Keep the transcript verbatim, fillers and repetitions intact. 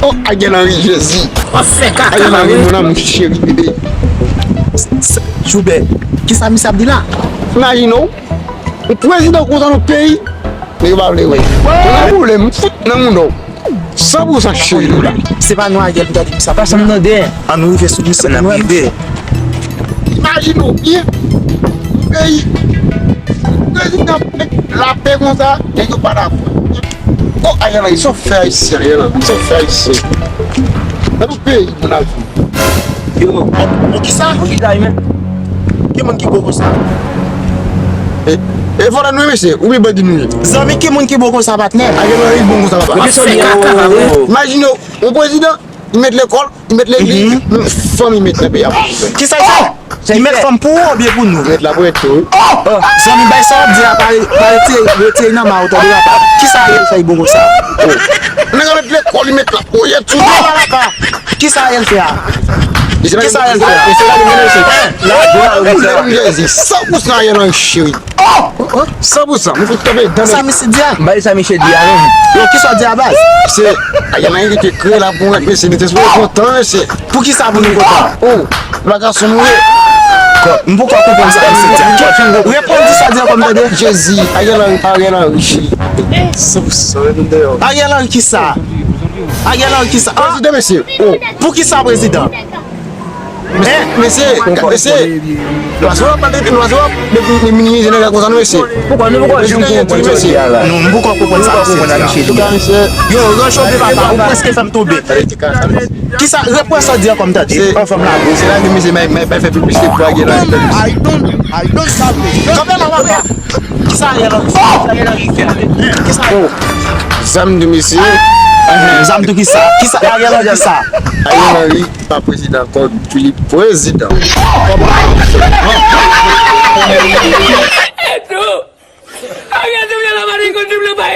Oh, Ariel Henry, Jezi. W ap fè kaka, Ariel Henry, mon amour chéri, bebe. Joubert, kisa misye ap di la? Imajine w, yon prezidan konsa nan peyi, nèg yo pa vle wè. Yon pwoblèm, m fout nan moun w. San pou san cheri la. Se pa nou Ariel pou ta di misye ap di. Ann rive sou misye pou nou wè. Imajine w byen, yon peyi, prezidan lapè konsa, nèg yo pa dakò. Oh, Ariel Henry, sa w fè Ayisyen, Ariel Henry, sa w fè Ayisyen. Nan yon peyi, mon amour. Yo, pou kisa? Pou kisa, wi, men? Ki moun ki gwo konsa? E, e vòlè nou ye, mesye, oubyen bandi nou ye? Zanmi, ki moun ki bon konsa, patnè? Ariel Henry bon konsa, papa. Imajine w, yon prezidan, li met lekòl, li met legliz, fanmi met nan peyi a. Kisa l fè? Li met fanm pou ou oubyen pou nou? Li met la pou nou tou. Oh! Zanmi, bay sa w ap di a, pa, pa retire, retire nan ma ou, tande papa. Kisa Ariel fè, li bon konsa? Oh. Nèg la met lekòl, li met la pou ou, tout. Kisa Ariel fè a? Kisa Ariel fè a? Mesye, la, mesye, la, mesye. San pou san Ariel Henry, cheri. Oh! San pou san, mwen fout kanpe dan. Sa misye di a? Bay sa misye di a, non. Yo, kisa w di a, baz? Se, Ariel Henry te kreye la pou mwen, mesye, nou te sipòte kontan, mesye. Pou kisa pou nou kontan? Oh, nou pa gason nou ye. M poko konprann sa misye di a. Reponn di sa di ankò m tande. Jezi, Ariel Henry, Ariel Henry, cheri. San pou san, mwen deyò. Ariel Henry kisa? Ariel Henry kisa? Ah! Prezidan, mesye. Oh. Pou kisa prezidan? Mesye, mesye, mesye. Lwa sou w ap pale de lwa sou w ap de minimize nèg la konsa non mesye. Poukwa nou poko janm konprann sa misye di a la? Non, m poko konprann sa misye di a. Yo, ranchonpe papa, ou prèske fè m tonbe. Kisa, reprann sa w di ankò m tande. Anfòm la. Se la di misye, mwen, mwen pa fè piblisite pou Ariel Henry. Kanpe la papa. Kisa Ariel Henry fè? Kisa? Oh! Zam tou mesye. Zam tou kisa? Kisa Ariel Henry kisa? Ariel Henry pa prezidan ankò, li prezidan. Ariel tou vle la mari kon tou vle bay.